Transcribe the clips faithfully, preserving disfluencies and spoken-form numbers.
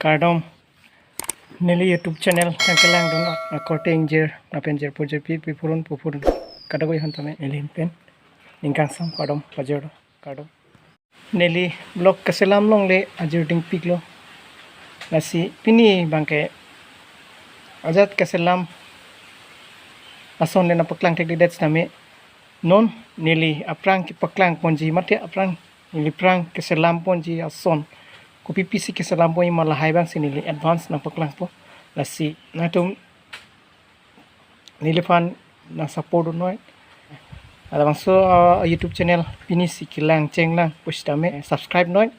Kardom. Neli YouTube channel nangkelangdun akorte ingjir lapen jirpo jirpi, pi purun pu purun, kadokave aphan tame neli pen ningkangsam kardom pajirlo, kardom. Neli vlog kaselam longle ajir dingpiklo. Lasi pini abangke ajat kaselam ason le nangpaklang thekthedet sitame, non neli aphrang kepaklang ponji mate aphrang neli aphrang keselam ponji ason, kopi pisi keselam ponji ma, lahai abangsi neli advance nangpaklangpo. Lasi nangtum neliphan nangsupport dunnoi. Labangso, ah, YouTube channel pinisi kelang chenglang pusitame subscribe noi.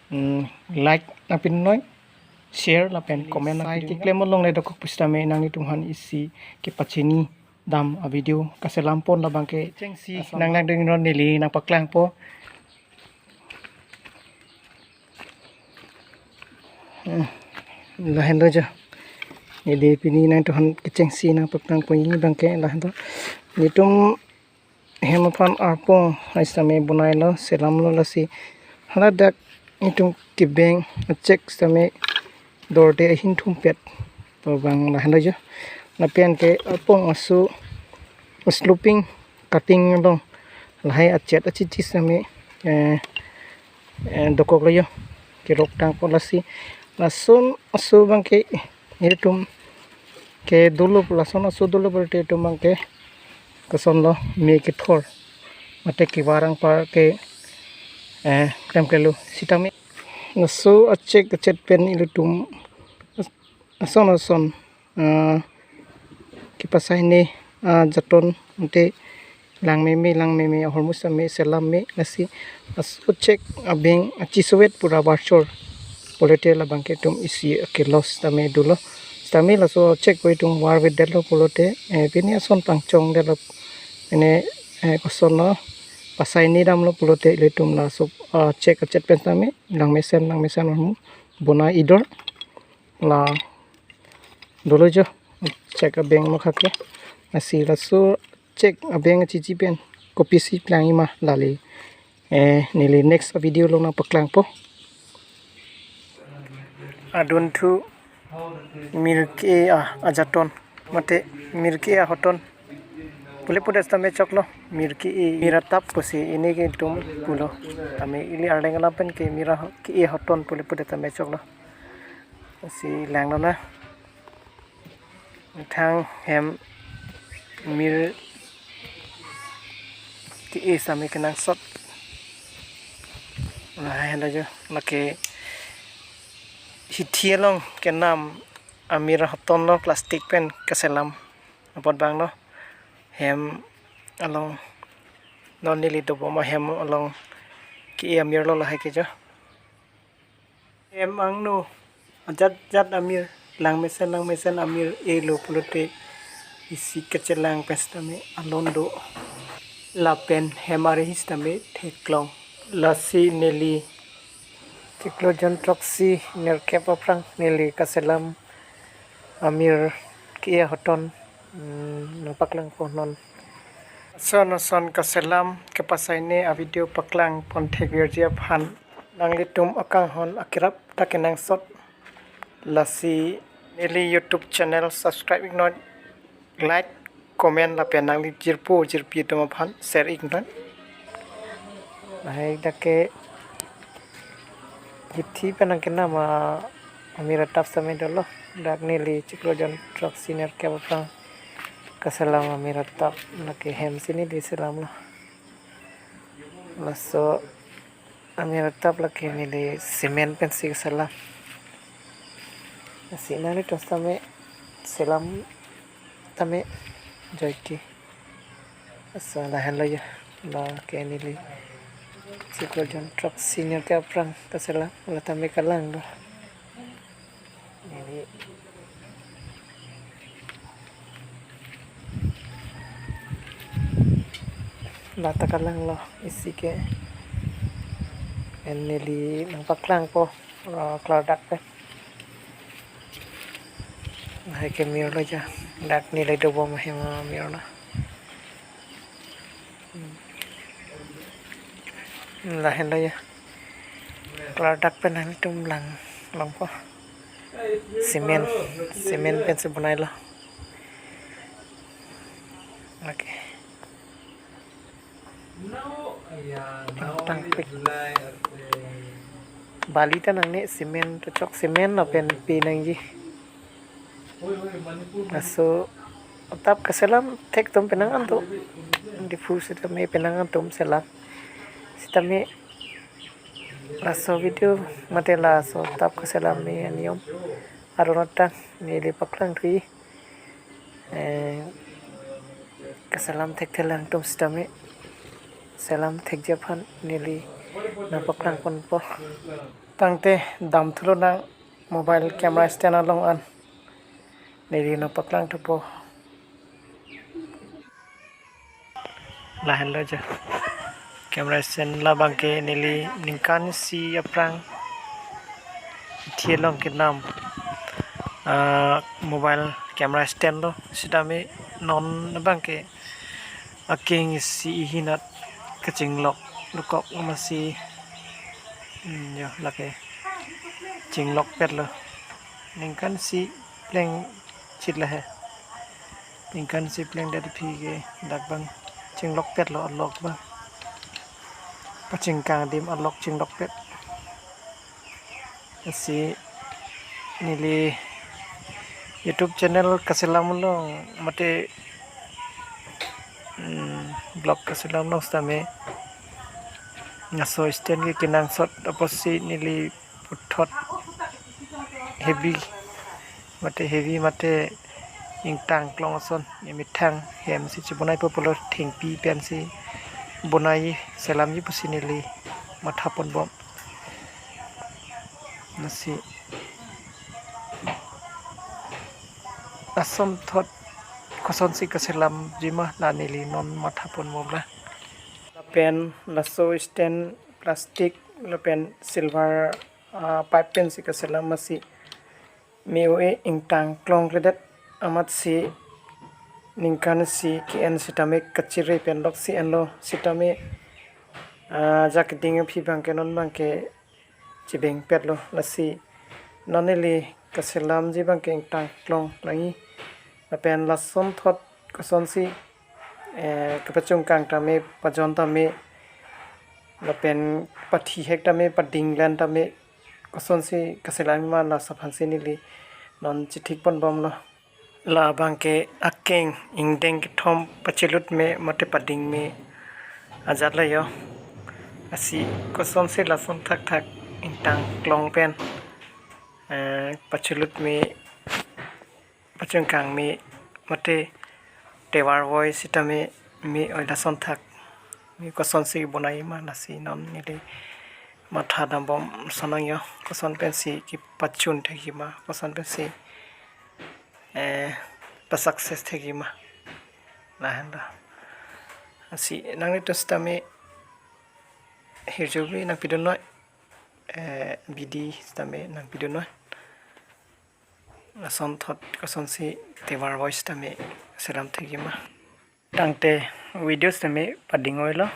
Hmm, like nangpinnoi, share lapen comment nangpinnoi. Keklem along le dokok pusitame nanglitum aphan isi kepachini dam avideo kaselam pon labangke chengsi nanglang ding non neli nangpaklangpo. Hmm, lahenlo jo. Neli pini nangtum aphan kechengsi nangpaklangpo abangke lahenlo. Nelitum hem aphan arpong hai sitame bonailo, selamlo, lasi haladak nelitum kebeng achek sitame dorte ahin thumpet. To abang lahenlo jo. Lapen ke arpong aso sloping cutting along lahai achet achichi sitame, eh, eh, dokoklo jo. Kerok tangpo lasi. Lason aso abangke nelitum ke dolo, lason aso dolo pulote itum abangke kosonlo, me kethor mate kevarang par ke, eh, klemklelo sitame. Laso achek achet pen ilitum ason ason, ah, kepasaine, ah, ajaton mate langmeme langmeme ahormu sitame selam me, lasi laso achek abeng achisovet pura barchor pulote labangke itum isi ke-loss tame dolo. Sitame laso achek ko itum varvedetlo pulote, eh, pini ason pangchongdetlo. Pini, eh, kosonlo, pasaine damlo pulote ilitum laso, ah, achek achet pen sitame langmesen langmesen ahormu bonai idor. La dolo jo, achek abeng mokha ke. Lasi laso achek abeng achichi pen kopisi klangji ma lale, eh, neli next video along nangpaklangpo. Adunthu mir ke-e, ah, ajaton mate mir ke-e ahoton pule pudet sitame choklo, mir ke-e, mir atap pusi pini ke itum pulo. Tame ili Arleng alam pen ke mir a-, ke-e ahoton pule pudet sitame choklo. Lasi langlonang. Methang hem mir ke-e sitame kenangsot. Lahenlo jo, lake hithi along kenam amir ahoton lo, plastic pen kaselam apot abanglo. Hem along, non neli dobom ahem along ke-e amirlo lahai ke jo. Hem angno ajat jat amir, langmesen langmesen amir elo pulote isi kachelang pen sitame alon do. Lapen hem arehi sitame theklong. Lasi neli chiklo jon throksi nerkep aphrang neli kaselam amir ke-e ahoton, mm, nangpaklangpo non. Ason ason kaselam kepasaine avideo paklang pon thekvirji aphan nanglitum akanghon akerap ta kenangsot. Lasi neli YouTube channel subscribe iknon, like, comment lapen nangli jirpo jirpi atum aphan share iknon. Lahai dak ke hithi pen nangkenam amir atap sitame dolo. Dak neli chiklo jon throksi nerkep aphrang kaselam amir atap, lake hem si neli selamlo. Laso amir atap lake neli cement pensi kaselam. Lasi nanglitum sitame selam tame joike. Laso lahenlo jo. Lake neli chiklo jon throksi nerkep aphrang kaselam, la tame kalang do. Neli lata kalanglo isi ke. Pen neli nangpaklangpo, ah, klardak pen. Lahai ke mirlo jo. Dak neli dobom ahem amirlo. Hmm. Lahenlo jo. Klardak pen nangtum lang Langpo. Cement, cement pensi bonailo. Okay. Tang, tangpik. Bali ta nangne, cement to chok, cement lapen pi nangji. Laso tap kaselam thektum penang antum. Diphu sitame penang antum selam. Sitame laso video mate laso tap kaselam ni aniyom arunot ta neli paklang thui. Eh, kaselam thekthelang atum sitame selam thekji aphan neli nangpaklang ponpo. Tangte damthulo nang mobile camera stand along an neli nangpaklang thupo. Lahenlo jo. Camera stand labangke neli ningkan isi aphrang ithi along kenam, ah, mobile camera stand lo, sitame non abangke akeng isi ihinat kachinglok dokok amatsi, hmm, jo, lake chinglokpetlo. Ningkan isi plengchit lahai. Ningkan isi plengdet aphi ke dak abang chinglokpetlo, alok abang. Pachingkang adim alok chinglokpet. Lasi neli YouTube channel kaselam along mate, hmm, vlog kaselam along sitame laso stand ke kenangsot apotsi neli puthot heavy mate heavy mate ingtang klong ason emethang hem si chibonaipo pulo thengpi pensi bonai selamji pusi neli matha ponbom. Lasi asonthot kosonsi kaselamji ma la neli non matha ponbomlo. Lapen laso stand plastic lapen silver, ah, pipe pensi kaselam amatsi me-o-e ingtang klongkledet amatsi ningkan isi ke-en sitame kachere pen loksi enlo sitame, ah, ajak keding aphi abangke non abangke chebengpetlo. Lasi non neli kaselamji abangke ingtang klong nangji. Lapen lasonthot kosonsi, eh, kapachungkang tame, pajon tame, lapen pathihek tame, padinglen tame, kosonsi kaselam ma laso aphansi neli non chethik ponbomlo. Labangke akeng ingdeng kethom pachelut me mate pading me ajat lo jo. Lasi kosonsi lason thakthak ingtang klong pen, eh, pachelut me, pachungkang me mate tovar voi sitame me-oi, lasonthak me kosonsi bonai ma lasi non neli matha dambom sonang jo, koson pensi kepachun thekji ma, koson pensi, eh, pa-success thekji ma. Lahenlo. Lasi nanglitum sitame hirjubi nangpidun noi, eh, bidi sitame nangpidun noi. Lasonthot kosonsi tovar voi sitame selam thekji ma. Tangte video sitame pading oilo.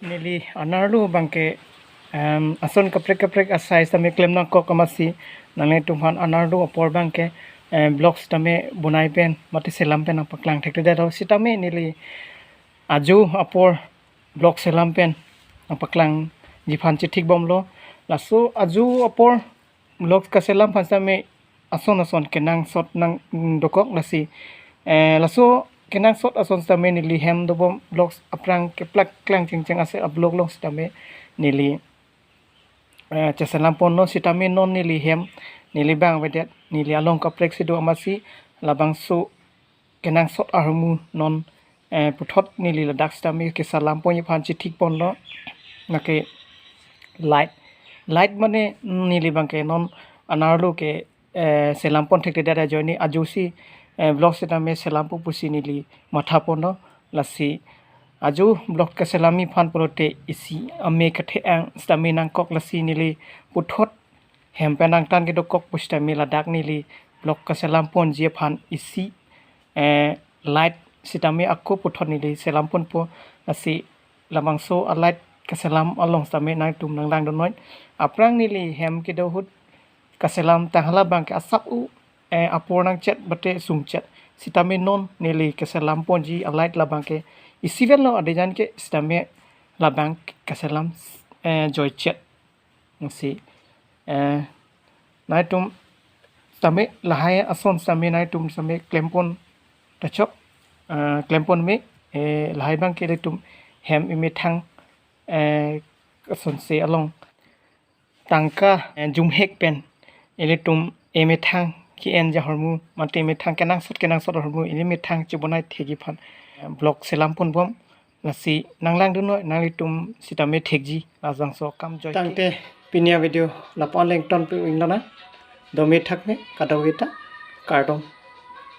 Neli anerlo abangke, em, ason kaprek kaprek a-size tame klem nangkok amatsi nanglitum aphan anerlo apor abangke, em, blocks tame bonai pen mate selam pen nangpaklang thekthedet ho. Sitame neli ajo apor block selam pen nangpaklangji aphan chethikbomlo. Laso ajo apor blocks kaselam aphan sitame ason ason kenangsot nang, mm, dokok lasi. Eh, laso kenangsot ason sitame neli hem dobom blocks aphrang keplak klang chengcheng ase a-block along sitame neli, eh, cheselam ponlo sitame non neli hem neli bang avedet, neli along kaprek si do amatsi labangso kenangsot ahormu non, eh, puthot neli ladak sitame keselam ponji aphan chethik ponlo. Lake light, light mane neli abangke non anerlo ke, eh, selam pon thekthedet ajoine ajosi, eh, block sitame selampo pusi neli matha ponlo. Lasi ajo block keselamji aphan pulote isi ame kethe-ang sitame nangkok, lasi neli puthot hem pen angtan kedokok pusitame ladak neli block keselam ponji aphan isi, eh, light sitame ako puthot neli selam ponpo. Lasi labangso a-light keselam along sitame nangtum nanglangdun noi. Aphrang neli hem kedo ahut kaselam tang halabang ke asap u, eh, apor nangchet bate sungchet. Sitame non neli kaselam ponji a-light labang ke isiven lo adejan ke sitame labang kaselam, eh, joichet. Lasi, eh, nangtum sitame lahai ason sitame nangtum sitame klempon tachok, eh, klempon me, eh, lahai abang ke ilitum hem emethang, eh, asonsi along tangka, eh, jumhek pen ilitum emethang ke-en ja ahormu, mate emethang kenangsot kenangsot ahormu ili emethang chibonai thekji aphan, eh, vlog selam ponbom. Lasi nanglangdun noi, nanglitum sitame thekji, labangso akam joike. Tangte pini a-video lapu-an le ingtonpik-ik lonang. Dome thakme kadokave ta, kardom.